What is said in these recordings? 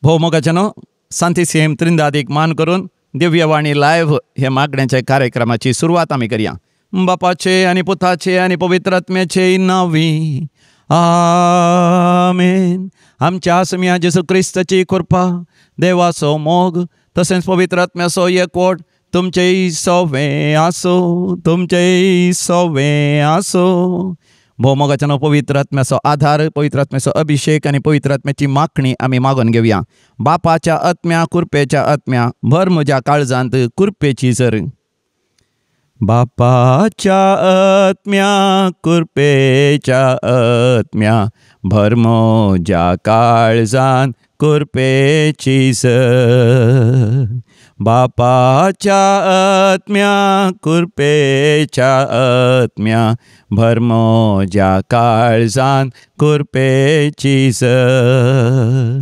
भोवमोगाच्यानो सांतिसिम त्रिंदादीक मान करून दिव्यवाणी लायव्ह हे मागण्याच्या कार्यक्रमाची सुरवात आमी करया. बापाचे आनी पुताचे आनी पवित्र आत्म्याचे नांवी आमेन. आमच्या आसम्या जेजू क्रिस्ताची कृपा, देवाचो मोग तसेंच पवित्र आत्म्याचो एकवट तुमचेय सवे आसो, तुमचेय सवे आसो. भोवमोगाच्यानो पवित्र आत्म्याचो आधार, पवित्र आत्म्याचो अभिषेक आनी पवित्र आत्म्याची मागणी आमी मागून घेवया. बापाच्या आत्म्या, कृपेच्या आत्म्या, भर म्हज्या काळजांत कृपेची जर. बापाच्या आत्म्या, कृपेच्या आत्म्या, भर म्हज्या काळजांत कृपेची सर. बापाच्या आत्म्या, कृपेच्या आत्म्या, भर म्हज्या काळजांत कृपेची सर.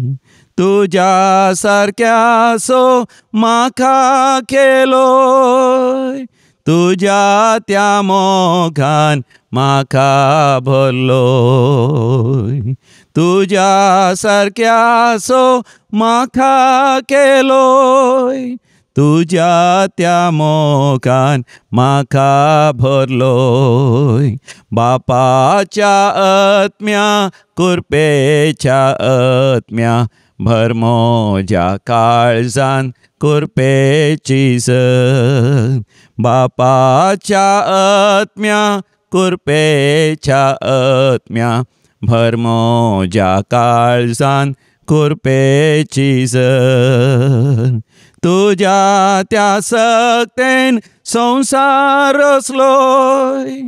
तुज्या सारक्यासो म्हाका केलोय, तुज्या त्या मोगान म्हाका भरलोय. तुज्या सारक्यासो म्हाका केलोय, तुज्या त्या मोगान म्हाका भरलोय. बापाच्या आत्म्या, कृपेच्या आत्म्या, भर म्हज्या काळजान कृपेची सर. बापाच्या आत्म्या, कृपेच्या आत्म्या, भर म्हज्या काळजान कृपेची सर. तुज्या त्या सक्तेन संवसार रचलोय,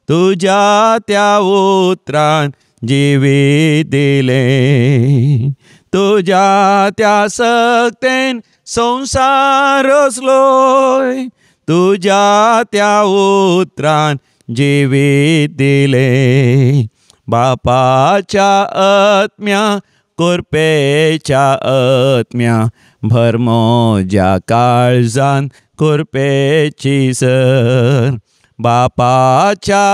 तुज्या त्या उतरान जिवीत दिलें. तुज्या त्या सक्तेन संवसार रचलोय, तुज्या त्या उतरान जिवीत दिलें. बापाच्या आत्म्या, कृपेच्या आत्म्या, भर म्हज्या काळजान कृपेची सर. बापाच्या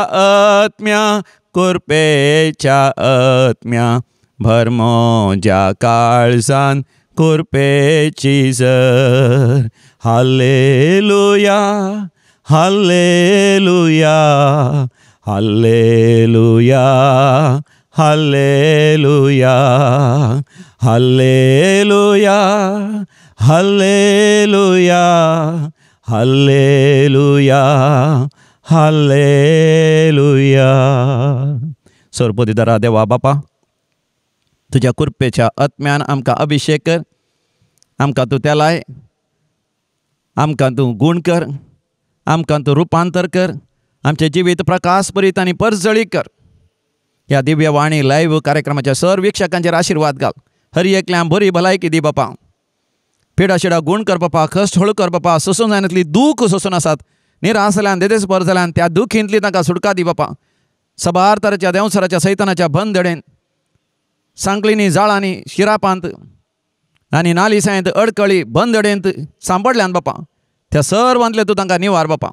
आत्म्या, कृपेच्या आत्म्या, भर म्हज्या काळजान कृपेची sir. Hallelujah, hallelujah, hallelujah, hallelujah, hallelujah, hallelujah, hallelujah, hallelujah. सरपतीदारा देवा बापा, तुज्या कृपेच्या आत्म्यान आमकां अभिषेक कर, आमकां तूं तेलाय, आमकां तूं गूण कर, आमकां तूं रुपांतर कर, आमचें जिवीत प्रकाश भरीत आनी परजळी कर. ह्या दिव्यवाणी लायव्ह कार्यक्रमाच्या सर वीक्षकांचेर आशिर्वाद घाल. हर एकल्यान बरी भलायकी दी बापा, पिडाशिडा गूण कर बापा, कश्ट हळू कर बापा, सोसून जायनातली दूख सोसून आसात, निराश जाल्यान, देदेस भर जाल्यान त्या दुखींतली तांकां सुटका दी बापा. सबार तरेच्या देंवसराच्या सैतानाच्या बंदडेन, सांकळींनी, जाळांनी, शिरापांत आनी नालिसायेंत, अडकळी बंदडेंत सांपडल्यान बापा, त्या सर्वांतले तूं तांकां निवार बापा.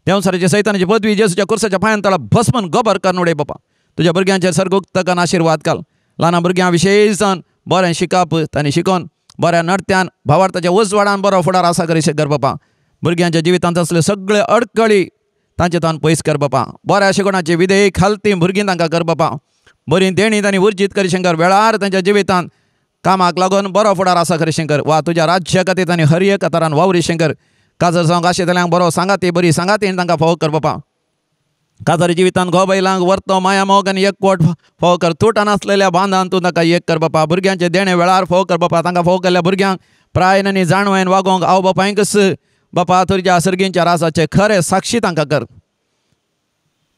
देंवसराच्या सैतानाची पदवी जेजूच्या कुर्साच्या पांयान तळा भस्मन गोबर करून उडय बापा. तुज्या भुरग्यांचेर सर्गोक्तकान आशिर्वाद घाल. ल्हान भुरग्यां विशेश जावन बरें शिकप तांणी शिकोवन बऱ्या नडत्यान भावार्थाच्या उजवाडान बरो फुडार आसा करी कर बापा. भुरग्यांच्या जिवितांत असले सगळे अडकळी तांचे तान पयस कर बापा. बऱ्या शिकवणाची विधेय खालती भुरगीं तांकां कर बापा. बरी देणी तांणी उर्जीत करी शंकर, वेळार तांच्या जिवितांत कामाक लागून बरो फुडार आसा करी शंकर. वा तुज्या राज्य खातीर तांणी हर एक कतारान वावरी शंकर. काजर जावंक आशिल्ल्यांक बरो सांगाती, बरी सांगाती तांकां फावो कर बापा. काजारी जिवितांत घोव बायलांक वर्तो माया मोग आनी एकवट फावो कर. तुटान आसलेल्या बांदान तूं तांकां एक कर बापा. भुरग्यांचे देणें वेळार फावो कर बापा. तांकां फावो केल्ल्या भुरग्यांक प्रायन आनी जाणवायन वागोवंक आवय बापायंकच बापा तुज्या सर्गींच्या राजाचे खरे साक्षी तांकां कर.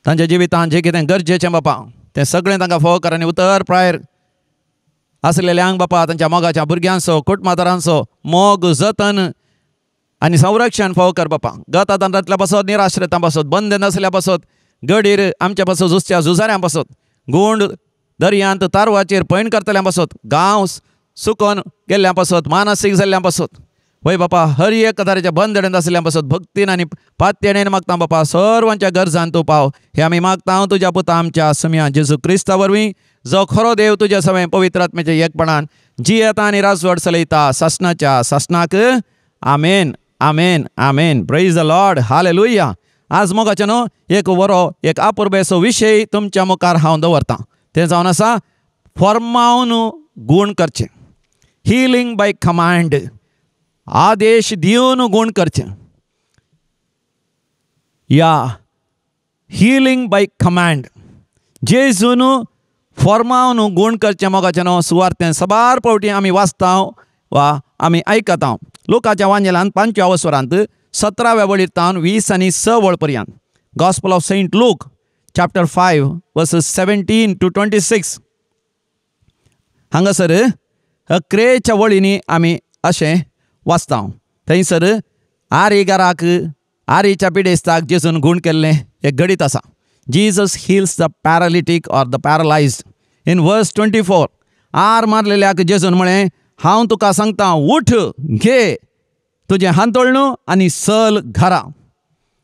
तांच्या जिवितांत जें कितें गरजेचें बापा तें सगळें तांकां फावो कर. आनी उतर प्रायर आसलेल्यांक बापा तांच्या मोगाच्या भुरग्यांचो, कुटुंबादारांचो मोग, जतन आनी संरक्षण फावो कर बापा. गतातंत्रांतल्या पासत, निराश्रितां पासत, बंद नासल्या पासत, गडीर आमच्या पासत झुजच्या झुजाऱ्यां पासत, गुंड दर्यांत तारवाचेर पैण करतल्यां पासत, गांव सुकोन गेल्ल्यां पासत, मानसीक जाल्ल्यां पासत, वय बापा हर एक तरेच्या बंदडेन आसल्या पासत भक्तीन आनी पात्येणेन मागता बापा सर्वांच्या गरजान तूं पाव. हे आमी मागता तुज्या पुता आमच्या समिया जेजू क्रिस्ता वरवीं. जो खरो देव तुज्या सवें पवित्र आत्म्याच्या एकपणान जियेता आनी राजवट चलयता सासणाच्या सासणाक. आमेन, आमेन, आमेन. Praise the Lord, hallelujah. आज मोगाचें न्हू एक बरो एक अपुरबेचो विशय तुमच्या मुखार हांव दवरतां, तें जावन आसा फॉर्मावन गूण करचें, हिलींग बाय कमांड, आदेश दिवन गूण करचें. या हिलींग बाय कमांड जेजून फॉर्मावन गूण करचें मोगाचें न्हू सुवार्तें सबार पावटी आमी वाचता वा आमी आयकता. लुकाच्या वांजेलान 5व्या वसरांत 17व्या वळीर तावन 20 आनी 6 वळ पर्यंत, gospel of Saint Luke chapter 5 verses 17 to 26, हांगासर अकरेच्या वळींनी आमी अशें वाचता. थंयसर आरीगाराक आरीच्या पिडेस्ताक जेजून गूण केल्लें एक घडीत आसा. Jesus heals the paralytic or the paralysed in verse 24. R मारलेल्याक जेजून म्हळें, हांव तुका सांगता, उठ, घे तुजें हांतोळणू आनी चल घरा.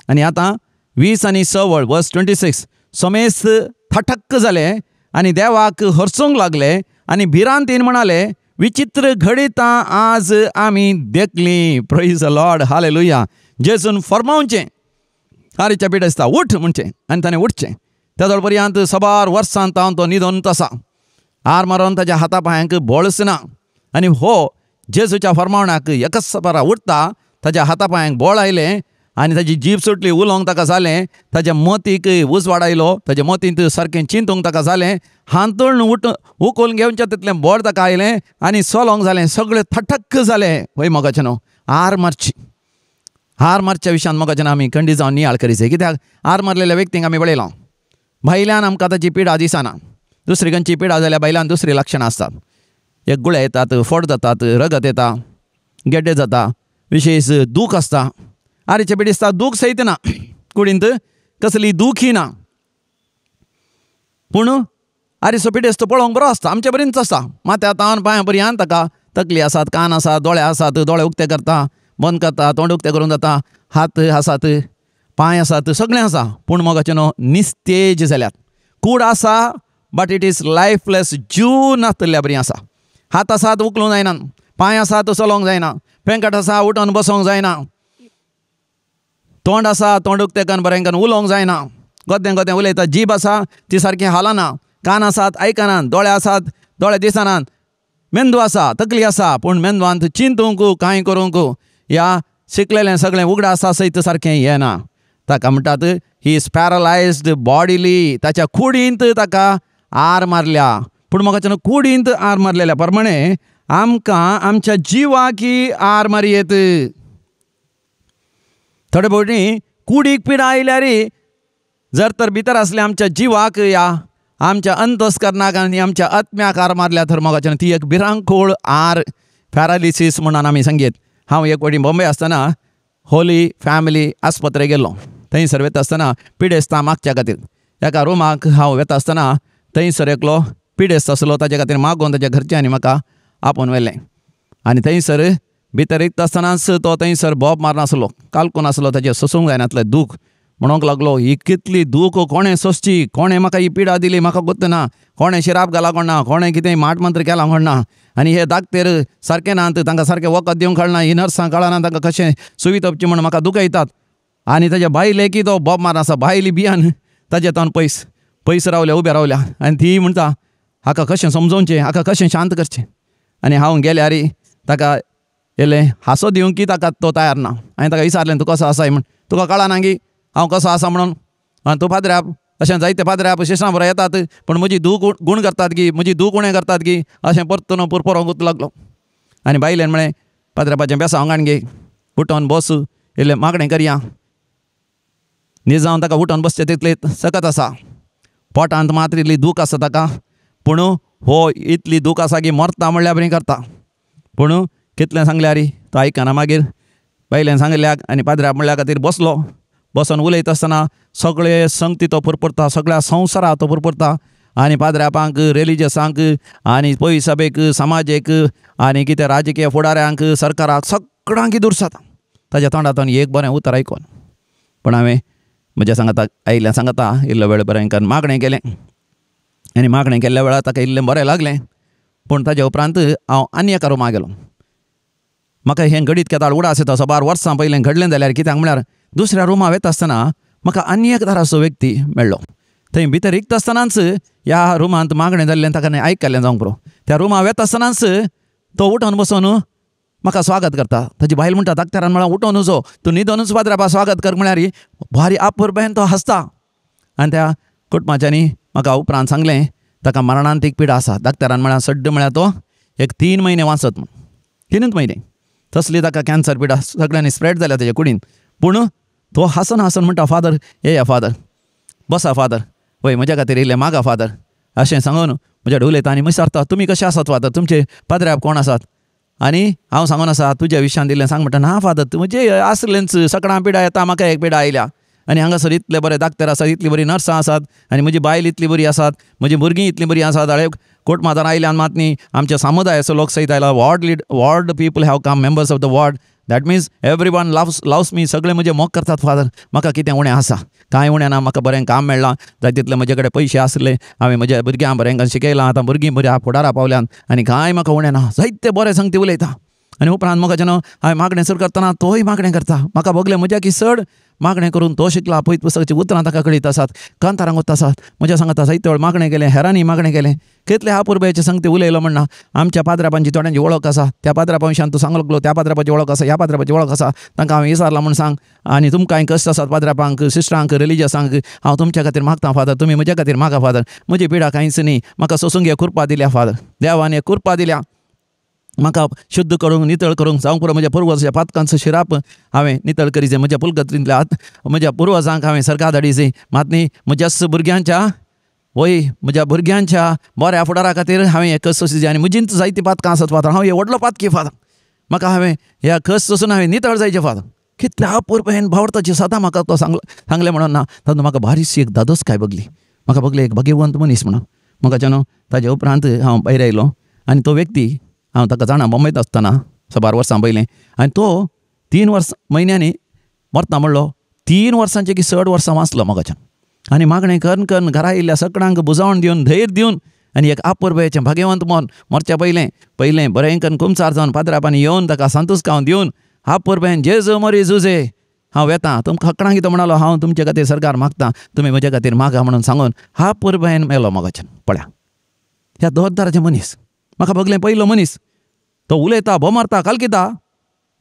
आनी आतां 20 आनी 6 वळ, वर्स 26, समेस्त थटक्क जाले आनी देवाक हरसूंक लागले आनी भिरांतीन म्हणाले, विचित्र घडितां आज आमी देखली. Praise the Lord, hallelujah. जेजून फर्मावचें आरीच्या पिडेस्ता उठ म्हणचें आनी ताणें उठचें. त्या पर्यंत सबार वर्सां तावन तो न्हिदोन आसा, आर मारून ताच्या हाता पांयांक बळच ना. आनी हो जेजूच्या फर्मावणाक एकच बारा उठता, ताच्या हाता पांयांक बळ आयलें आनी ताजी जीब सुटली, उलोवंक ताका जालें, ताच्या मतीक उजवाड आयलो, ताच्या मतींत सारकें चिंतूंक ताका जालें, हांतूण उठ उकोल घेवचें तितलें बळ ताका आयलें आनी चलोंक जालें, सगळें थटक्क जालें. वय मोगाचें न्हू आर मारची, हार मारच्या विशयान मोगाचें आमी खंडीत जावन नियाळ करीचे. कित्याक हार मारलेल्या व्यक्तींक आमी पळयलां, भायल्यान आमकां ताची पिडा दिसना, दुसरी खंयची पिडा जाल्यार भायल्यान दुसरी लक्षणां आसतात, एक गुळे येतात, फोड जातात, रगत येता, गेड्डे जाता, विशेश दूख आसता. आरीचे पिडेस्ताक दूख सयत ना, कुडींत कसली दुखी ना, पूण आरीचो पिडेस्त पळोवंक बरो आसता, आमचे बरीच आसता, माथ्या तावन पांयां पर्यंत ताका तकली आसात, कान आसात, दोळे आसात, दोळे उक्ते करता, बंद करता, तोंड उक्तें करूंक जाता, हात आसात, पांय आसात, सगळें आसा, पूण मोगाचें न्हू निस्तेज जाल्यात. कूड आसा बट it is lifeless, जीव नासतल्या बरी आसा. हात आसात उखलूंक जायना, पांय आसात चलोवंक जायना, पेंकट आसा उठोन बसोंक जायना, तोंड आसा तोंड उक्तें करून बरें करून उलोवंक जायना, गोदें गोदें उलयता, जीब आसा ती सारकी हालना, कान आसात आयकनात, दोळे आसात दोळे दिसनात, मेंदू आसा तकली आसा पूण मेंदवांत चिंतूंक कांय करूंक ह्या शिकलेलें सगळें उगडा आसा सयत सारकें येना. ताका म्हणटात he is paralysed bodily, ताच्या कुडींत ताका आर मारल्या. पूण म्हाका कुडींत आर मारलेल्या प्रमाणे आमकां आमच्या जिवाकी आर मारयेत. थोडे फावटी कुडीक पिडा आयल्यार जर तर भितर आसले आमच्या जिवाक या आमच्या अंतस्करणाक आनी आमच्या आत्म्याक आर मारल्या तर म्हाका ती एक भिरांकूळ आर, पॅरालिसीस म्हणून आमी सांगीत. हांव एक फावटी बॉम्बे आसतना होली फॅमिली आस्पत्रे गेल्लो, थंयसर वता आसतना पिडेस्तां मागच्या खातीर एका रुमाक हांव वता आसतना थंयसर एकलो पिडेस्त आसलो, ताच्या खातीर मागोवन ताच्या घरच्यांनी म्हाका आपोवन व्हेलें. आनी थंयसर भितर येता आसतनाच तो थंयसर बोब मारनासलो, कालकून आसलो, ताचें सोसूंक जायनासलें दूख. म्हणूंक लागलो, ही कितली दूख कोणें सोंसची, कोणें म्हाका ही पिडा दिली म्हाका गोत्त ना, कोणें शिराप घाला कोण ना, कोणें कितें माट मंत्र केला कोण ना, आनी हे दाक्तेर सारकें नात, तांकां सारकें वखद दिवंक कळना, ही नर्सां कळना तांकां कशें सुवी तोपची म्हूण म्हाका दुखयतात. आनी ताच्या बायलेकी तो बोब मार आसा, बायली बियान ताजे तावन पयस पयस रावल्या, उब्या रावल्या. आनी ती म्हणटा हाका कशें समजोवचें, हाका कशें शांत करचें. आनी हांव गेल्यार ताका येलें हांसो दिवंक की ताका तो तयार ना. हांवें ताका विचारलें, तूं कसो आसाय म्हूण, तुका कळना गी हांव कसो आसा म्हणून, आनी तूं पाद्र्याप अशें जायते पाद्र्याप शिश्णां बरो येतात पूण म्हजी दूख गूण करतात गी, म्हजी दूख उणें करतात गी, अशें परतून पुरपुरोंक लागलो. आनी बायलेन म्हळें, पाद्र्यापाचें बेसांव हांगा गे, उठोन बस, इल्लें मागणें करया. निजावन ताका उठोन बसचें तितलें सकत आसा, पोटांत मात्र इल्ली दूख आसा ताका, पूण हो इतली दूख आसा की मरता म्हणल्यार बरी करता. पूण कितलें सांगल्यार तो आयकना. मागीर बायलेन सांगल्याक आनी पाद्र्याप म्हणल्या खातीर बसलो. बसून उलयता आसतना सगळे संगती तो पुरपुरता, सगळ्या संवसाराक तो पुरपुरता. आनी पाद्र्यापांक, रिलिजियसांक, आनी पयसभेक, समाजेक, आनी कितें राजकीय फुडाऱ्यांक, सरकाराक, सगळ्यांक दुरसाता. ताच्या तोंडांतल्यान एक बरें उतर आयकोन. पूण हांवें म्हज्या सांगाता आयिल्ल्या सांगाता इल्लो वेळ बरें करून मागणें केलें. आनी मागणें केल्ल्या वेळार ताका इल्लें बरें लागलें. पूण ताज्या उपरांत हांव आनी एका रुमा गेलो. म्हाका हें घडीत केदाळ उडास येता, साबार वर्सां पयलें घडलें जाल्यार कित्याक म्हळ्यार दुसऱ्या रुमा वता आसतना म्हाका आनी एक दाराचो व्यक्ती मेळ्ळो. थंय भितर रिगता आसतनाच ह्या रुमांत मागणें जाल्लें ताका आयकल्लें जावंक पुरो. त्या रुमा वता आसतनाच तो उठोन बसोन म्हाका स्वागत करता. ताजी बायल म्हणटा, डाक्टरान म्हळ्यार उठोन वचो, तूं न्हिदोनूच पाद्रापा स्वागत कर म्हळ्यार भारी आपुरबायेन तो हांसता. आनी त्या कुटुंबाच्यांनी म्हाका उपरांत सांगलें ताका मरणांतीक पिडा आसा. डाक्टरान म्हळ्यार सड्ड म्हळ्यार तो एक 3 म्हयने वाचत म्हूण, 3 म्हयने तसली ताका कॅन्सर पिडा सगळ्यांनी स्प्रेड जाल्या ताच्या कुडीन. पूण तो हांसून हांसून म्हणटा, फादर येया फादर, बसा फादर, वय म्हज्या खातीर येयलें मागा फादर, अशें सांगून म्हज्या उलयता आनी विचारता, तुमी कशें आसात फादर, तुमचे पाद्र्याब कोण आसात? आनी हांव सांगून आसा तुज्या विशयान दिल्लें सांग. म्हणटा, ना फादर, म्हजे आसलेंच सगळ्यां पिडा येता, म्हाका एक पिडा आयल्या आनी हांगासर इतले बरे डाक्टर आसात, इतली बरी नर्सां आसात आनी म्हजी बायल इतली बरी आसात, म्हजी भुरगीं इतलीं बरीं आसात. हळे कोटमातान आयल्यान मात न्ही आमच्या समुदायाचो लोक सयत आयला, ward lead ward people have come, members of the ward, that means every one loves loves me, सगळे म्हजे मोग करतात फादर, म्हाका कितें उणें आसा? कांय उणें ना, म्हाका बरें काम मेळ्ळां, जाय तितले म्हजे कडेन पयशे आसले, हांवें म्हज्या भुरग्यांक बरें शिकयलां, आतां भुरगीं बऱ्या फुडारा पावल्यान आनी कांय म्हाका उणें ना. जायते बरें सांगते उलयता. आनी उपरांत म्हाका जेन्ना हांवें मागणें सुरू करतना तोय मागणें करता. म्हाका भोगलें म्हज्या की चड मागणें करून तो शिकला, पयत पुस्तकाचीं उतरां ताका कळीत आसात, कांतारांक वता आसात. म्हज्या सांगता जायते वेळ मागणें केलें, हेरांनी मागणें केलें, कितले आपुरबायेचे सांगते उलयलो म्हणना. आमच्या पाद्रापांची थोड्यांची वळख आसा, त्या पाद्रापा विशयान तूं सांगलो लागलो, त्या पाद्रापाची वळख आसा, ह्या पाद्रापाची वळख आसा, तांकां हांवें विचारलां म्हूण सांग. आनी तुमकां कश्ट आसात पाद्रापांक, सिस्टरांक, रिलिजियसांक, हांव तुमच्या खातीर मागता फादर, तुमी म्हज्या खातीर मागा फादर, म्हजी पिडा कांयच न्ही, म्हाका सोसूंक एक कृपा दिल्या फादर, देवान एक कृपा दिल्या म्हाका शुद्ध करूंक, नितळ करूंक जावंक पुरो. म्हज्या पुर्वजाच्या पातकांचो शिराप हांवें नितळ करीजे, म्हज्या पुलगत्रींतल्या म्हज्या पुर्वजांक हांवें सरकार धाडीजे, मात न्ही म्हज्याच भुरग्यांच्या वय म्हज्या भुरग्यांच्या बऱ्या फुडारा खातीर हांवें हें कस सोंसिजे. आनी म्हजींच जायतीं पातकां आसात फादर, हांव हें व्हडलो पातकी फादर, म्हाका हांवें ह्या कस सोसून हांवें नितळ जायचें फादर. कितल्या अपुरबायेन भावार्थाची सदां म्हाका तो सांगलें म्हणून ना, तातूंत म्हाका बारीकशी एक दादोसकाय बगली, म्हाका बगले एक भाग्यवंत मनीस म्हणून. म्हाका जेन्ना ताजे उपरांत हांव भायर आयलो आनी तो व्यक्ती हांव ताका जाणा बॉम्बेत आसतना साबार वर्सां पयलीं, आनी तो 3 वर्स म्हयन्यांनी मरता म्हणलो, 3 वर्सांचे की चड वर्सां वाचलो म्हाकाच्यान. आनी मागणें करून करून घरा येयल्ल्या सगळ्यांक बुजावण दिवन, धैर्य दिवन आनी एक आपुरबायेचें भाग्यवंत मन मरच्या पयलें पयलें बरें करून कुमसार जावन पाद्रापांनी येवन ताका संतुस्काव दिवन आपुरबायेन जेजू मोरी जुजे हांव वेता, तुमकां सगळ्यांक तो म्हणालो हांव तुमचे खातीर सरकार मागता, तुमी म्हज्या खातीर मागा म्हणून सांगून आपुरबायेन मेलो म्हाकाच्यान. पळया ह्या दोतदाराचें मनीस म्हाका बगलें पयलो मनीस, तो उलयता, बोमारता, कालकिता,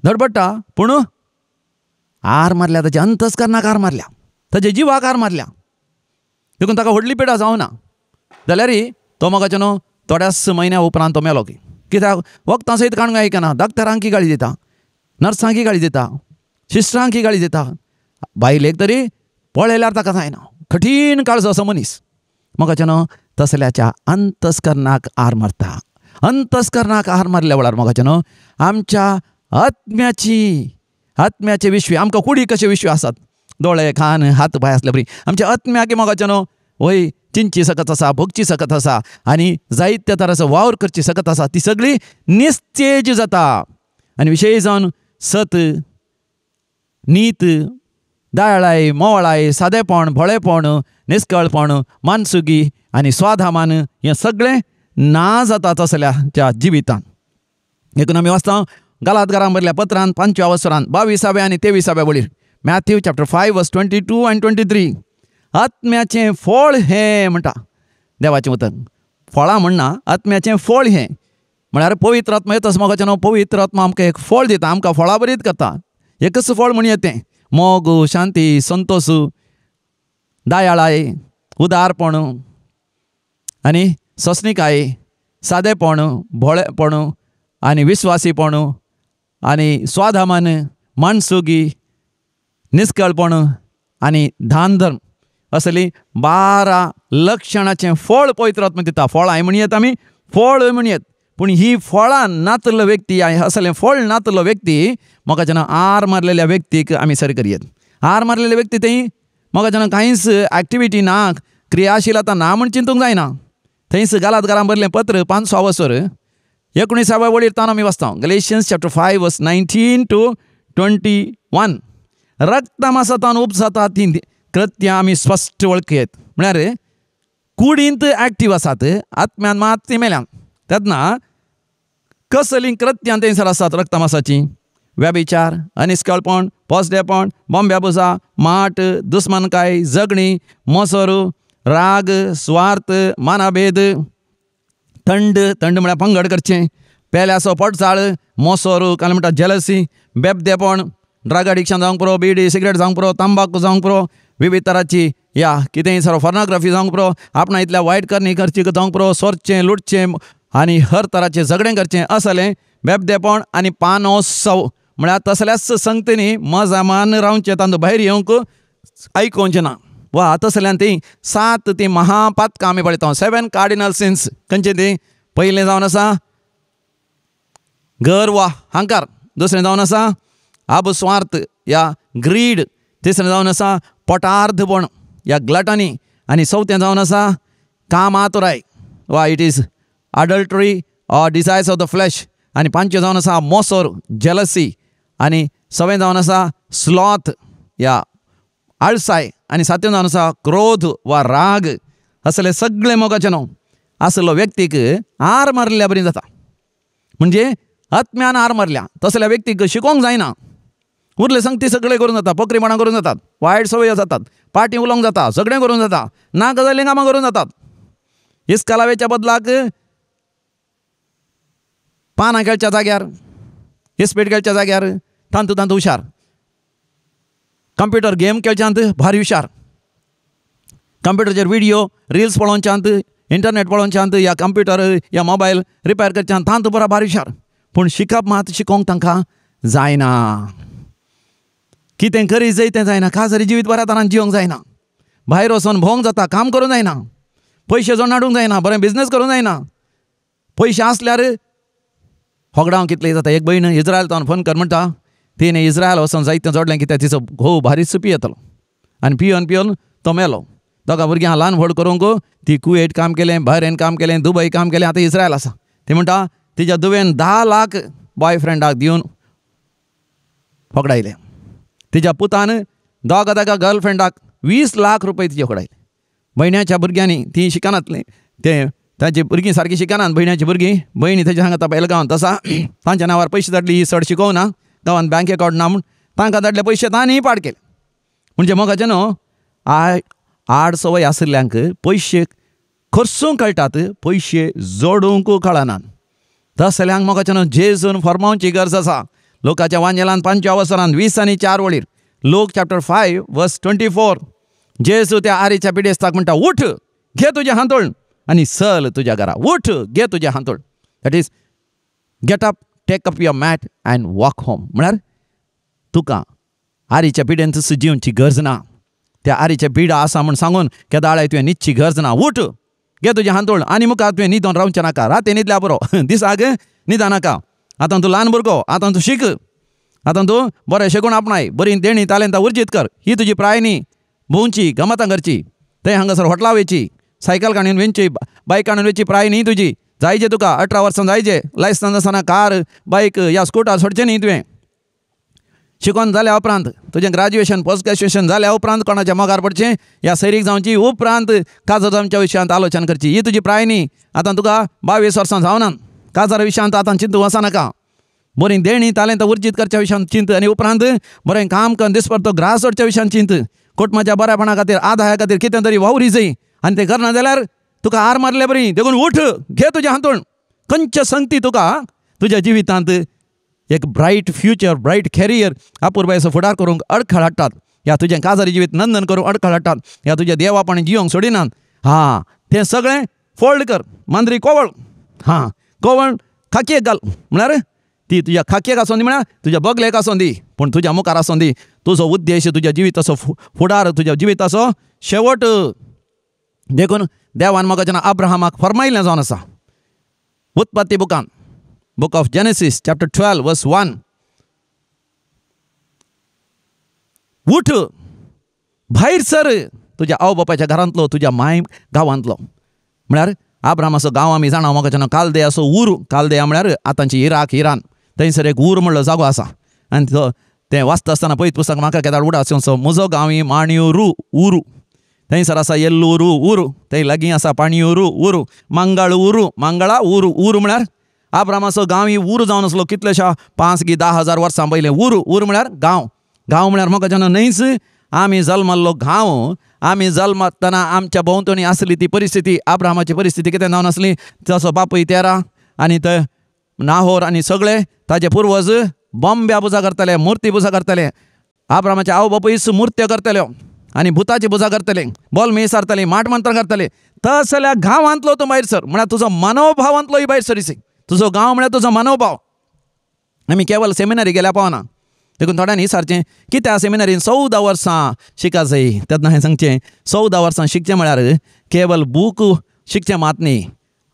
धडपडटा, पूण आर मारल्या ताच्या अंतस्करणाक आर मारल्या, ताच्या जिवाक आर मारल्या, देखून ताका व्हडली पिडा जावना. जाल्यार तो म्हाका न्हू थोड्याच म्हयन्या उपरांत तो मेलो की कित्याक वखदां सयत काडूंक आयकना, डाक्टरांकी गाळी दिता, नर्सांकी गाळी दिता, सिस्टरांकी गाळी दिता, बायलेक तरी पळयल्यार ताका जायना, कठीण काळजो असो मनीस. म्हाका न्हू तसल्याच्या अंतस्करणाक आर मारता. अंतस्करणाक आर मारल्या वेळार म्हाका न्हू आमच्या आत्म्याची आत्म्याचे विश्व, आमकां कुडी कशे विश्व आसात, दोळे कान हात पांय आसले बरी, आमच्या आत्म्याक म्हाका न्हू वय चिंतची सकत आसा, भोगची सकत आसा आनी जायत्या तराचो वावर करची सकत आसा, ती सगळी निस्तेज जाता. आनी विशय जावन सत, नीत, दयाळाय, मोवळाय, सादेपण, भोळेपण, निस्कळपण, मानसुगी आनी स्वाधामान हें सगळें ना जाता तसल्या त्या जिवितान. देखून आमी वाचता गालातकारां बरयल्या पत्रान 5व्या वसरान 22व्या आनी 23व्या वळीर, मॅथ्यू चॅप्टर 5 वर्स 22 आनी 23, आत्म्याचें फळ हें म्हणटा देवाचें उतर. फळां म्हणना, आत्म्याचें फळ हें म्हळ्यार पवित्र आत्मा येतच मोगाचें नांव पवित्र आत्मा आमकां एक फळ दिता, आमकां फळां बरीत करता. एकच फळ म्हणये तें मोग, शांती, संतोश, दयाळाय, उदारपण आनी सोंसणीकाय, सादेपण, भोळेपण आनी विस्वासीपण आनी स्वाधामान, मानसुगी, निस्कळपण आनी दान धर्म असली 12 लक्षणाचें फळ पवित्र आत्मा दिता. फळां म्हणयेत आमी, फळ म्हणयेत, पूण ही फळां नातलो व्यक्ती, असलें फळ नातलो व्यक्ती म्हाका जेन्ना आर मारलेल्या व्यक्तीक आमी सर करयेत. आर मारलेले व्यक्ती थंय म्हाका जेन्ना कांयच एक्टिविटी ना, क्रियाशीलता ना म्हण चिंतूंक जायना. थंयच गालातकारां बरलें पत्र 5 वसर 19व्या वळीर तान आमी वाचता, गलेशियन्स चॅप्टर 5 वर्स 19 to 21, रक्तमासांतल्यान उपजाता तीं कृत्यां आमी स्पश्ट वळखयत. म्हळ्यार कुडींत एक्टीव आसात, आत्म्यान मात ती मेल्यान. तेन्ना कसलीं कृत्यां थंयसर आसात रक्तमासाचीं, व्यभिचार, अनिस्कळपण, पोसडेपण, बोंब्या बुजा, माट, दुस्मानकाय, झगडीं, मोसोर, राग, स्वार्थ, मानाभेद, थंड, थंड म्हळ्यार पंगड करचें, पेल्याचो पोटचाळ, मोसोर, काल म्हणटा जेलसी, बेबदेपण, ड्रग एडिक्शन जावंक पुरो, बिडी सिगरेट जावंक पुरो, तंबाकू जावंक पुरो, विविध तराची या कितेंय सर फोर्नोग्राफी जावंक पुरो, आपणा इतल्या वायट करणी करची जावंक पुरो, सोरचें, लुटचें आनी हर तराचें झगडें करचें, असलें बेबदेपण आनी पानोत्सव म्हळ्यार तसल्याच संगतींनी मजामान रावचें, तांतूं भायर येवंक आयकोवचें ना. वा तसल्यान तीं 7 तीं महापातकां आमी पळयता, 7 कार्डिनल सिन्स. खंयचीं तीं? पयलें जावन आसा गर्व वा अहंकार, दुसरें जावन आसा आबस्वार्थ या ग्रीड, तिसरें जावन आसा पोटार्धपण या ग्लटनी, आनी चवथें जावन आसा कामातुराय वा it is adultery or desires of the flesh, आनी पांचवें जावन आसा मोसोर, जेलसी, आनी सवें जावन आसा स्लॉथ या आळसाय, आनी सातवें जावन आसा क्रोध वा राग. असले सगळे मोगाचे न्हू आसलो व्यक्तीक आर मारिल्ल्या बरी जाता, म्हणजे आत्म्यान आर मारल्या तसल्या व्यक्तीक शिकोवंक जायना. उरले संगती सगळे करून जाता, पोकरीपणां करून जातात, वायट सवय जातात, पाटी उलोवंक जाता, सगळें करून जाता, ना गजाली कामां करून जातात. इस्कालावेच्या बदलाक पानां खेळच्या जाग्यार, इस्पेट खेळच्या जाग्यार तांतू तांतू हुशार, कंप्युटर गेम खेळच्यांत भारी हुशार, कंप्युटरचेर व्हिडियो रिल्स पळोवच्यांत, इंटरनेट पळोवच्यांत, या कंप्युटर या मोबायल रिपेर करच्यांत तांतू बरा भारी हुशार. पूण शिकप मात शिकोवंक तांकां जायना. कितें करी जाय तें जायना, खाजरी जिवीत बऱ्या तरान जिवंक जायना, भायर वचोन भोवंक जाता, काम करूंक जायना, पयशे जोडून हाडूंक जायना, बरें बिजनेस करूंक जायना. पयशे आसल्यार होगडावंक कितलें जाता. एक भयण इज्रायल तावन फोन कर म्हणटा, तिणें इज्रायल वचोन जायतें जोडलें कित्याक तिचो घोव भारीच पियेतलो आनी पियोन पियोन तो मेलो. दोगां भुरग्यांक ल्हान व्हड करूंक ती कुवेट काम केलें, बहरेन काम केलें, दुबय काम केलें, आतां इज्रायल आसा. ती म्हणटा तिच्या दुवेन 10 लाख बॉयफ्रेंडाक दिवन होगडायले, तिच्या पुतान दोगा दोगा गर्लफ्रेंडाक 20 लाख रुपये तिचे होगडायले. भयण्याच्या भुरग्यांनी ती शिकनातलीं, ते ताची भुरगीं सारकीं शिकनात, भयण्याची भुरगीं, भयणी तेच्या सांगता पेलगांवांत आसा, तांच्या नांवार पयशे धाडली, ही चड शिकोवना, गांवांत बँक अकावंट ना म्हूण तांकां धाडले पयशे तांणी पाड केले. म्हणजे मोगाचें न्हू आड सवय आशिल्ल्यांक पयशे खर्चूंक कळटात, पयशे जोडूंक कळनात. तसल्यांक मोगाचें न्हू जेजून फर्मावची गरज आसा. लोकाच्या वांजेलान 5व्या वसरान 20 आनी 4 वळीर, लोक चॅप्टर 5 वर्स 24, जेजू त्या आरीच्या पिडेस्ताक म्हणटा, उठ, घे तुजें हांतोळ आनी चल तुज्या घरा. उठ, घे तुजें हांतोळ, that is get up, take up your mat and walk home. म्हळ्यार तुका आरीच्या पिडेंतच जिवची गरज ना, त्या आरीच्या पिडा आसा म्हूण सांगून केदाळाय तुवें न्हिदची गरज ना. उठ, घे तुजें हांतोळ आनी मुखार तुवें न्हिदोन रावचें नाका, राती न्हिदल्या बरो, दिसाक न्हिदा नाका. आतां तूं ल्हान भुरगो, आतां तूं शीक, आतां तूं बरें शिकून आपणाय, बरी देणी तालेंतां उर्जीत कर, ही तुजी प्राय न्ही. भोंवची, गमतां करची, थंय हांगासर हॉटलां वयची, सायकल काडून वेंची, बायक काडून वेची प्राय न्ही तुजी. जायचे तुका 18 वर्सां जायचे, लायसन्स आसतना कार, बायक या स्कुटर सोडचें न्ही तुवें. शिकोन जाल्या उपरांत तुजें ग्रॅज्युएशन, पोस्ट ग्रॅज्युएशन जाल्या उपरांत कोणाच्या मोगार पडचें या सैरीक जावची, उपरांत काजार जावच्या विशयांत आलोचन करची, ही तुजी प्राय न्ही. आतां तुका 22 वर्सां जावना, काजार विशयांत आतां चिंतूं वचनाका. बरी देणी तालेंतां उर्जीत करच्या विशयांत चिंत आनी उपरांत बरें काम करून दिसभर तो ग्रास जोडच्या विशयांत चिंत. कुटुंबाच्या बऱ्यापणा खातीर, आदाया खातीर कितें तरी वावरी जाय आनी तें करना जाल्यार तुका आर मारले बरी. देखून उठ, घे तुजें हांतोळ. खंयच्या संगती तुका तुज्या जिवितांत एक ब्रायट फ्युचर, ब्रायट कॅरियर, अपुरबायेचो फुडार करूंक अडखळ हाडटात, ह्या तुजें काजारी जिवीत नंदन करूंक अडखळ हाडटात, ह्या तुज्या देवापण जिवंक सोडिनात. हां, तें सगळें फोल्ड कर, मांद्री कोवळ, हां कोवळ खाकेक घाल, म्हळ्यार ती तुज्या खाकेक आसूं दी, म्हळ्यार तुज्या बगलेक आसूं दी, पूण तुज्या मुखार आसूं दी. तुजो उद्देश, तुज्या जिविताचो फुडार, तुज्या जिविताचो शेवट. देखून देवान म्हाका जेन्ना अब्राहमाक फर्मायलें जावन आसा उत्पत्ती बुकान, book of Genesis chapter 12 verse 1, उठ, भायर सर तुज्या आवय बापायच्या घरांतलो, तुज्या माय गांवांतलो. म्हळ्यार अब्राहमाचो गांव आमी जाणा म्हाका जेन्ना कालदेयाचो ऊर, कालदेया म्हळ्यार आतांची इराक, इराण, थंयसर एक ऊर म्हणलो जागो आसा. आनी तो तें वाचता आसतना पळयत पुस्तक म्हाका केदाळ उडास येवचो, म्हजो गांव ही माणयूरू उरू, थंयसर आसा येल्लूरू उरू, थंय लागीं आसा पाणयूरू उरू, मंगळ उरू, मंगळा उरू. उरू म्हळ्यार आब्रामाचो गांव ही उरू जावन आसलो कितलेशा 5 की 10 हजार वर्सां पयलें. उरू, उरू म्हळ्यार गांव. गांव म्हळ्यार म्हाका जेन्ना न्हयच आमी जल्मल्लो गांव, आमी जल्मतना आमच्या भोंवतणी आसली ती परिस्थिती, आब्रामाची परिस्थिती कितें जावन आसली, तसो बापूय तेरा आनी ते नाहोर आनी सगळे ताजे पुर्वज बॉम्ब्या पुजा करताले, मुर्ती पुजा करताले. आब्रामाचे आवय बापूय मुर्त्यो करताल्यो आनी भुताची पुजा करतले, बोलमी सारतले, माट मंत्र करतले. तसल्या गांवांतलो तूं भायर सर म्हळ्यार तुजो मनोभावांतलोय भायर सरीसी. तुजो गांव म्हळ्यार तुजो मनोभाव. आमी केवल सेमिनारी गेल्या पावना, देखून थोड्यांनी विचारचें कित्याक सेमिनारीन 14 वर्सां शिका जाय. तेन्ना हांवें सांगचें 14 वर्सां शिकचें म्हळ्यार केवल बूक शिकचें मात न्ही,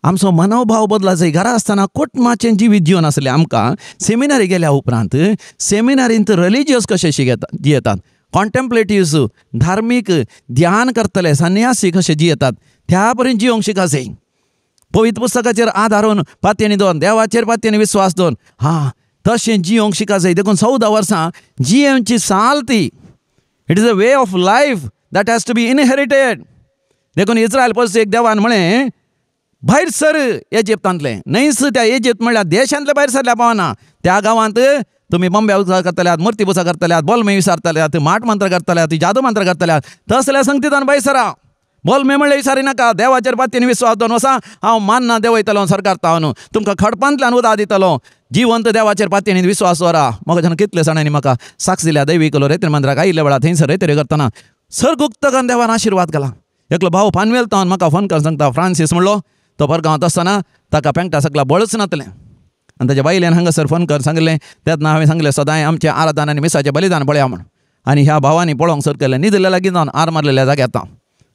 आमचो मनोभाव बदला जाय. घरा आसतना कुटुंबाचें जिवीत जिवन आसलें आमकां. सेमिनारी गेल्या उपरांत सेमिनारींत रिलिजियस कशें शिकयतात जियेतात, कॉन्टेम्पलेटिव्स धार्मीक ध्यान करतले संन्यासी कशे जियेतात त्या परी जिवंक शिका जाय. पवित्र पुस्तकाचेर आदारून पातयेनी दवर, देवाचेर पातयेनी विस्वास दवर, हां तशें जिवंक शिका जाय. देखून 14 वर्सां जियेवची साल ती, it is a way of life that has to be inherited. देखून इस्रायल पळय एक देवान म्हळें भायर सर इजिप्तांतलें, न्हयच त्या इजिप्त म्हणल्यार देशांतलें भायर सरल्या पावना, त्या गांवांत तुमी बॉम्ब्या पुजा करतल्यात, मुर्ती पुजा करतल्यात, बोलमे विसारतल्यात, माट मंत्र करतल्यात, जादू मंत्र करतल्यात, तसल्या संगतीतान भायर सरा. बोलमे म्हणल्यार विसारी नाका, देवाचेर पातयेन विस्वास दवरून वसा, हांव मान्ना देंवयतलो सरकारता न्हू, तुमकां खडपांतल्यान उदक दितलो, जिवंत देवाचेर पातयेन विस्वास दवरा. म्हाका जेन्ना कितले जाणांनी म्हाका साक्ष दिल्या दैवी कलो रेतर मंदिराक आयिल्ल्या वेळार थंयसर रेतरी करतना सरगुप्तकान देवान आशिर्वाद घाला. एकलो भाव पानवेल तावन म्हाका फोन करून सांगता, फ्रांसीस म्हणलो, तो परगांवांत आसतना ताका पेंगटा सगळा बळच नातलें आनी ताच्या बायल्यान हांगासर फोन कर सांगलें. तेन्ना हांवें सांगलें सदांय आमचें आराधन आनी मिसाचें बलिदान पळया म्हूण. आनी ह्या भावांनी पळोवंक सुरू केलें, न्हिदिल्ल्या लागीं जावन आर मारलेल्या जाग्यार हांव.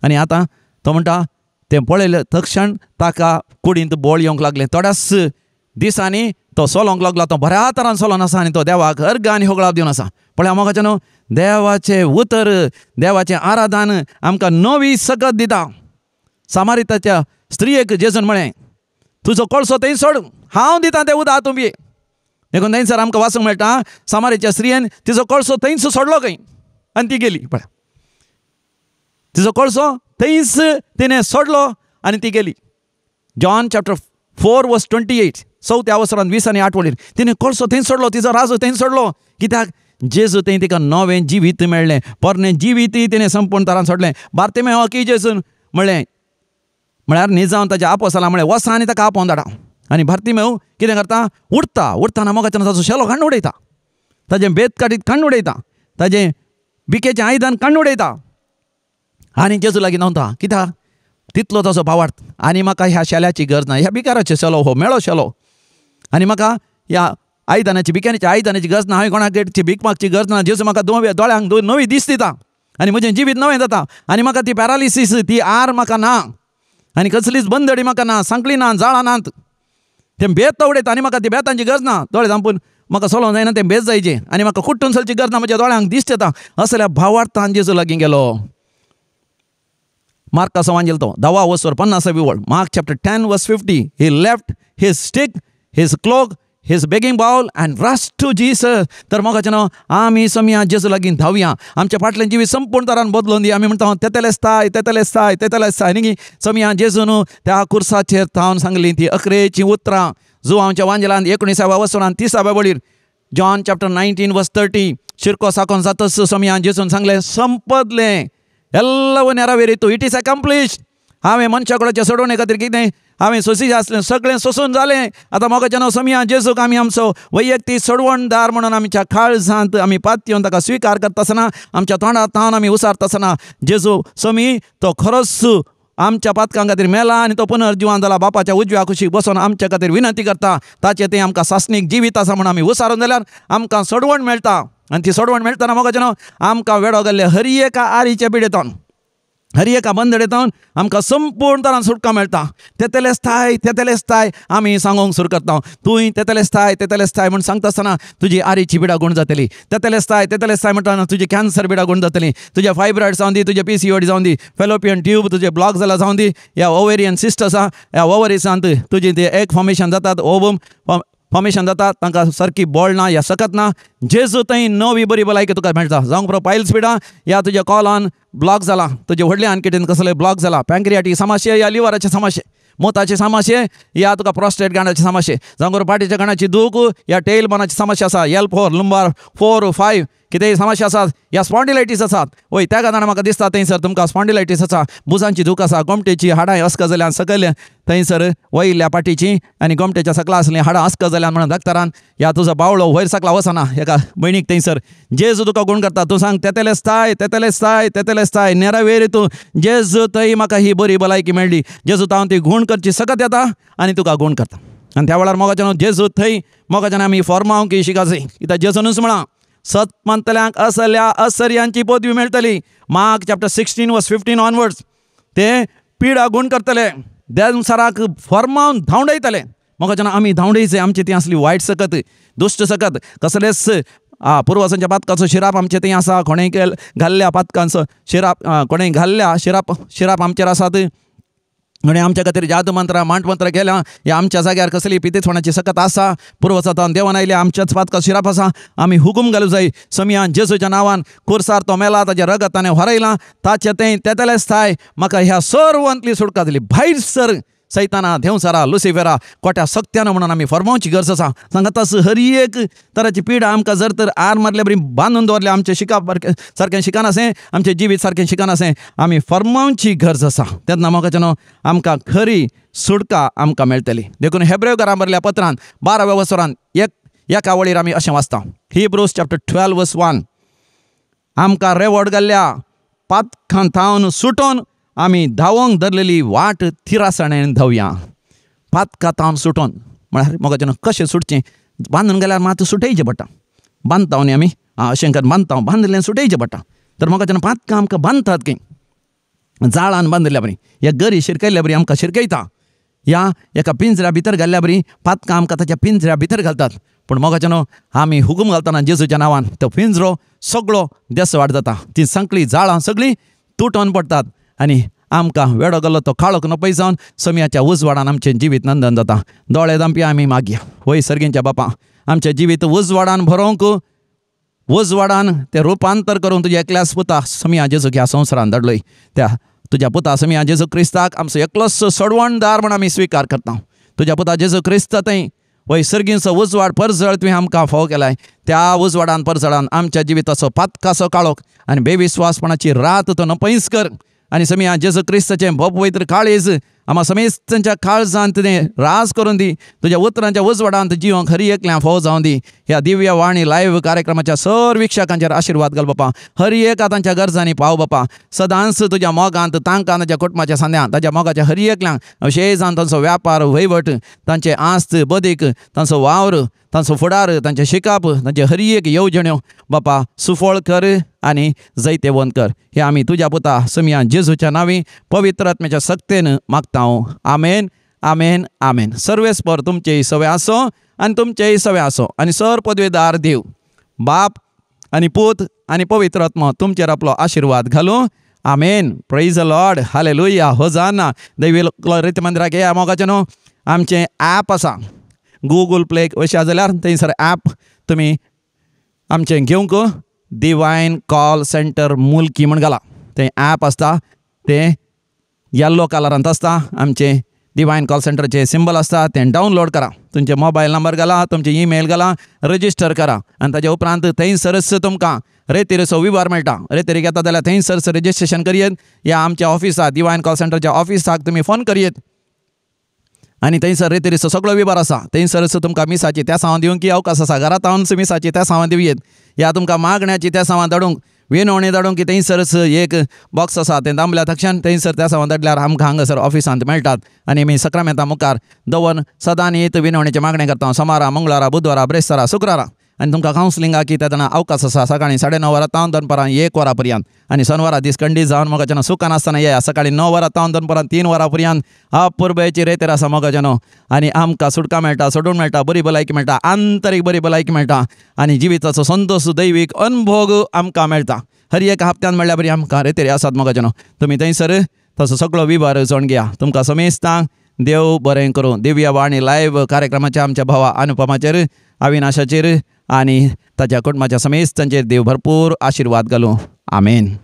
आनी आतां तो म्हणटा तें पळयलें तक्षण ताका कुडींत बळ येवंक लागलें. थोड्याच दिसांनी तो सोलोंक लागलो, तो बऱ्या तरान सोलोन आसा आनी तो देवाक अर्घ आनी होगळाप दिवन आसा. पळया मोगाचें न्हू, देवाचें उतर, देवाचें आराधन आमकां नवी सकत दिता. सामारिताच्या स्त्रियेक जेजून म्हळें तुजो कळसो थंय सोड, हांव दितां तें उदक तूं पिये. देखून थंयसर आमकां वाचूंक मेळटा सामारीच्या स्त्रियेन तिजो कळसो थंयच सोडलो खंय आनी ती गेली. पळय तिजो कळसो थंयच तिणें सोडलो आनी ती गेली. जॉन चॅप्टर 4 वर्स 28, चवथ्या वसरान 20 आनी 8 वळीर तिणें कळसो थंय सोडलो, तिजो राजो थंय सोडलो. कित्याक? जेजू थंय तिका नवें जिवीत मेळ्ळें, पोरणें जिवीतय तिणें संपूर्ण तरान सोडलें. बार्तिमेव की जेजून म्हणलें, म्हळ्यार निजावन ताच्या आपोसला म्हळें वसा आनी ताका आपोवन धाडा. आनी बार्तिमेव कितें करता, उडटा, उडटना मोगाच्यान ताचो शेलो काडून उडयता, ताजें बेत काडीत काडून उडयता, ताजें भिकेचें आयदन काडून उडयता आनी जेजू लागीं धांवता. कित्याक? तितलो ताचो भावार्थ. आनी म्हाका ह्या शेल्याची गरज ना, ह्या भिकाराचो शेलो हो मेळो शेलो, आनी म्हाका ह्या आयदनाची भिक्यानीच्या आयदनाची गरज ना, हांवें कोणाक भीक मागची गरज ना. जेजू म्हाका दोळ्यांक नवी दीस दिता आनी म्हजें जिवीत नवें जाता आनी म्हाका ती पॅरालिसीस ती आर म्हाका ना आनी कसलीच बंदडी म्हाका ना, सांकळी ना, जाळां नात. तें बेत उडयता आनी म्हाका ती बेतांची गरज ना, दोळे धांपून म्हाका सोलोंक जायना तें बेत जायचें आनी म्हाका कुट्टून चलची गरज ना, म्हज्या दोळ्यांक दिश्ट येता. असल्या भावार्थान जेजू लागीं गेलो. मार्काचो वांजेल तो 10 वसर 50 वळ, Mark chapter 10 verse 50, he left his stick, his cloak, his begging bowl and rush to Jesus. तर मोगाचें न्हू, आमी सोमया जेजू लागीं धांवया, आमच्या फाटल्यान जिवीत संपूर्ण तरान बदलून दी. आमी म्हणटा तेतलेस्ताय तेतलेस्ताय तेतलेस्ताय न्ही. सोमया जेजू न्हू त्या कुर्साचेर थावन सांगली ती अकरेचीं उतरां जुवांच्या वांजेलान 19व्या वसरान 30व्या वळीर, जॉन चॅप्टर 19 वर्स 30, शिरको साकोन जातच सोमया जेजून सांगलें संपदलें, एल्लवो नेरावेरितू, it is accomplished. हांवें मनशा कडेन सोडोवणे खातीर कितें हांवें सोशी आसलें सगळें सोसून जालें. आतां मोगाचें न्हू सोमया जेजूक आमी आमचो वैयक्तीक सोडवणदार म्हणून आमच्या काळजांत आमी पातयेवन ताका स्विकार करता आसतना, आमच्या तोंडांत तावन आमी उसारता आसतना जेजू सोमी तो खरोच आमच्या पातकां खातीर मेला आनी तो पुनर्जिवन जाला, बापाच्या उजव्या कुशीक बसून आमच्या खातीर विनंती करता. ताचें तें आमकां सासणीक जिवीत आसा म्हणून आमी उसारून जाल्यार आमकां सोडवण मेळटा. आनी ती सोडवण मेळटना मोगाचें न्हू आमकां वेडो गेल्ले हर एका आरीच्या पिडेतावन, हर एका बंदडेतावन आमकां संपूर्ण तरान सुटका मेळटा. तेतलेस्ताय तेतलेस्ताय आमी सांगूंक सुरू करता, तूंय तेतलेस्ताय तेतलेस्ताय म्हूण सांगता आसतना तुजी आरीची पिडा गूण जातली. तेतलेस्ताय तेतलेस्ताय म्हणटा तुजी कॅन्सर पिडा गूण जातली, तुजे फायब्रॉयड जावन दी, तुजे PCOD जावन दी, फेलोपियन ट्यूब तुजे ब्लॉक जाला जावन दी, ह्या ओवेरियन सिस्ट आसा ह्या ओवरीसांत तुजी ते एग फॉर्मेशन जातात, ओवम फॉर्मेशन जाता, तांकां सारकी बळ ना या सकत ना, जेजू थंय नवी बरी भलायकी तुका मेळटा. जावंक पुरो पायल्स पिडा या तुज्या कॉलॉन ब्लॉक जाला, तुजे व्हडले आनकिटीन कसले ब्लॉक जाला, पँक्रियाटी समस्या या लिवराचे समस्या, मोताचे समस्या या तुका प्रोस्टेट गांडाची समस्या, जावंक पुरो पाटीच्या गांडाची दूख या टेल बोनाची समस्या आसा, L4 lumbar 4 5 कितेंय समस्या आसात या स्पॉन्डिलायटीस आसात. वय त्या कारणान म्हाका दिसता थंयसर तुमकां स्पॉन्डिलायटीस आसा, बुजांची दूख आसा, गोमटेची हाडां अस्क जाल्यान सकयल थंयसर वयल्या पाटीची आनी गोमटेच्या सकला आसलीं हाडां अस्क जाल्यान म्हणून डॉक्टरान या तुजो बावळो वयर सकला वचना एका भयणीक थंयसर जेजू तुका गुण करता. तूं सांग तेतेलेस्ताय तेतेलेस्ताय तेतेलेस्ताय नेरावेर तूं जेजू थंय म्हाका ही बरी भलायकी मेळ्ळी, जेजू तावन ती गूण करची सकत येता आनी तुका गूण करता. आनी त्या वेळार मोगाच्यान जेजू थंय मोगाच्यान आमी फॉर्मावंक शिकायचें, कित्याक जेजूनच म्हळां सत मानतल्यांक असल्या असर्यांची पदवी मेळटली. मार्क चॅप्टर 16 वर्स 15 ऑनवर्ड्स ते पिडा गूण करतले, देंवचाराक फॉर्मावन धांवडयतले. मोगाच्यान आमी धांवडयचे, आमची ती आसली वायट सकत, दुश्ट सकत, कसलेच पुर्वजांच्या पातकाचो शिराप आमचे थंय आसा, कोणें घाल्ल्या पातकांचो शिराप, कोणें घाल्ल्या शिराप शिराप आमचेर आसात, आनी आमच्या खातीर जादू मंत्रां मांट मंत्रां केल्या ह्या आमच्या जाग्यार कसली पितेचपणाची सकत आसा, पुर्वजांत देवान आयल्या आमच्याच पातका शिराप आसा, आमी हुकूम घालूं जाय समियान जेजूच्या नांवान कुर्सार तो मेला, ताच्या रगत ताणें व्हरयलां, ताचें तें तेतलेच थाय म्हाका ह्या सर्वांतली सुटका दिली. भायर सर सैताना देंवचारा लुसिफेरा कोट्या सक्त्यान म्हणून आमी फॉर्मावची गरज आसा. सांगतास हर एक तराची पिडा आमकां जर तर आर मारल्या बरी बांदून दवरल्या, आमचें शिकप सारकें शिकनासें, आमचें जिवीत सारकें शिकनासें, आमी फॉर्मावची गरज आसा. तेन्ना मोगाच्या न्हू आमकां खरी सुटका आमकां मेळटली. देखून हेब्रेवकारां बरल्या पत्रान 12व्या वसरान एका वळीर आमी अशें वाचता, हिब्रूज चॅप्टर 12 वर्स 1, आमकां रेवड घाल्ल्या पातखां थावन सुटोन आमी धांवंक धरलेली वाट थिरासाणेन धांवया. पातका तावन सुटोन म्हळ्यार मोगाच्यान कशें सुटचें, बांदून गेल्यार मात सुटयचें पडटा, बांदता न्ही आमी अशें कर बांदता, बांदिल्लें सुटयचें पडटा. तर मोगाच्यान पातकां आमकां बांदतात की जाळान बांदिल्ल्या बरी, ह्या गरी शिरकयल्ल्या बरी आमकां शिरकयता, ह्या एका पिंजऱ्या भितर घाल्ल्या बरी पातकां आमकां ताच्या पिंजऱ्या भितर घालतात. पूण मोगाच्यान आमी हुकूम घालतना जेजूच्या नांवान तो पिंजरो सगळो देसवाट जाता, ती संकली जाळां सगळीं तुटोन पडटात आनी आमकां वेडो गेल्लो तो काळोख नपय जावन समयाच्या उजवाडान आमचें जिवीत नंदन जाता. दोळे दामपी आमी मागया, वय सर्गींच्या बापा आमचें जिवीत उजवाडान भरोवंक, उजवाडान तें रुपांतर करूंक तुज्या एकल्याच पुता समया जेजूक ह्या संवसारान धाडलोय, त्या तुज्या पुता समया जेजू क्रिस्ताक आमचो एकलोच सोडवणदार म्हूण आमी स्विकार करता. तुज्या पुता जेजू क्रिस्त थंय वय सर्गींचो उजवाड परजळ तुवें आमकां फावो केलाय, त्या उजवाडान परजळान आमच्या जिविताचो पातकाचो काळोख आनी बेविस्वासपणाची रात तो नपयस कर आनी समिया जेजू क्रिस्ताचें भोपवित्र काळीज आमा समेस्तांच्या काळजांत तुवें राज करून दी, तुज्या उतरांच्या उजवाडांत जिवंक हरी एकल्यां फावो जावन दी. ह्या दिव्य वाणी लायव्ह कार्यक्रमाच्या सर वीक्षकांचेर आशिर्वाद घाल बापा, हर एका तांच्या गरजांनी पाव बापा, सदांच तुज्या मोगांत तांकां तांच्या कुटुंबाच्या सांद्यां ताच्या मोगाच्या हरी एकल्यांक विशेषान तांचो व्यापार वहिवट, तांचे आस्त बदीक, तांचो वावर, तांचो फुडार, तांचें शिकप, तांचे हरी एक येवजण्यो बापा सुफळ कर आनी जैतेवंत कर. हे आमी तुज्या पुता समिया जेजूच्या नांवी पवित्र आत्म्याच्या सक्तेन मागता. आमेन आमेन आमेन. सर्वेस्पर तुमचेय सवे आसो आनी तुमचेय सवे आसो आनी सर पदवेदार देव बाप आनी पूत आनी पवित्र आत्मा तुमचेर आपलो आशिर्वाद घालूं. आमेन. Praise the Lord. Hallelujah. Hosanna. दैवी रित मंदिराक येया मोगाचें न्हू आमचें ॲप आसा, गुगल प्ले वयशा जाल्यार थंयसर ॲप तुमी आमचें घेवंक डिवायन कॉल सेंटर मुल्की म्हण घाला, तें ॲप आसता, तें येल्लो कलरांत आसता, आमचें डिवायन कॉल सेंटरचें सिंबल आसता, तें डावनलोड करा, तुमचें मोबायल नंबर घाला, तुमचें ईमेल घाला, रजिस्टर करा आनी ताच्या उपरांत थंयसरच तुमकां रेतेरीचो विवार मेळटा. रेतेरीक येता जाल्यार थंयसरच रजिस्ट्रेशन करयेत या आमच्या ऑफिसाक डिवायन कॉल सेंटरच्या ऑफिसाक तुमी फोन करयेत आनी थंयसर रेतेरीचो सगळो विभार आसा, थंयसरच तुमकां मिसाची त्या सामान दिवंक अवकाश आसा, घरांत हांव मिसाची त्या सामान दिवयेत या तुमकां मागण्याची त्या सामान धाडूंक विनवणी धाडूंक की थंयसरच एक बॉक्स आसा, तें दामल्या तक्षण थंयसर त्या सामान धाडल्यार आमकां हांगासर ऑफिसांत मेळटात आनी आमी सक्रामेंता मुखार दवरून सदां येत विनवणीचें मागणें करता, सोमारा, मंगळारा, बुधवारा, ब्रेस्तारा, शुक्रारा. आनी तुमकां कावन्सिलिंगाक की तेन्ना अवकाश आसा, सकाळीं 9:30 वरां तावन दनपारां 1 वरां पर्यंत आनी शनवारा दीस खंडीत जावन मोगाच्यान सुखान आसतना येया, सकाळीं 9 वरां तावन दनपारां 3 वरां पर्यंत अपुरबायेची रेतेर आसा मोगाच्यान आनी आमकां सुटका मेळटा, सोडून मेळटा, बरी भलायकी मेळटा, आंतरीक बरी भलायकी मेळटा आनी जिविताचो संतोश दैवीक अनभोग आमकां मेळटा. हर एका हप्त्यान म्हणल्यार बरी आमकां रेतेर आसात मोगाच्यान, तुमी थंयसर तसो सगळो विभार जोड घेया. तुमकां समेस्तांक देव बरें करूं. दिव्य वाणी लायव्ह कार्यक्रमाच्या आमच्या भावा अनुपमाचेर, अविनाशाचेर आनी ताच्या कुटुंबाच्या समेस्तांचेर देव भरपूर आशिर्वाद घालूं. आमेन.